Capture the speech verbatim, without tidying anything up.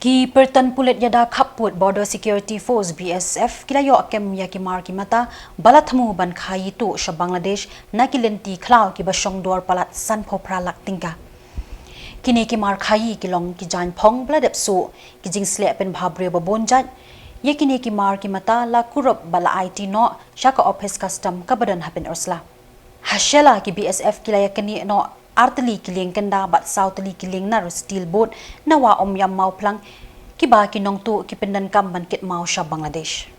Ki pyrton pulit ïada khappud Border Security Force, B S F, ki la ïoh kem ïa ki mar ki mata ba la thmu ban khaïi tuh sha Bangladesh na ki lynti khlaw kiba shong dor palat sanphew phra lak tyngka. Kine ki mar khaïi ki long ki jaiñ phong ba la dep suh, ki jingsleh pynbha briew ba bun jait. Ïa kine ki mar ki mata la kurup bad la aiti noh sha ka ophis custom kaba don ha Pynursla. Ha Shella ki B S F ki la ïakynnieh noh ar tylli ki lieng kynda bad saw tylli ki lieng nar steel boat na Wah Umïam Mawphlang, kiba ki nongtuh ki pyndonkam ban kit maw sha Bangladesh.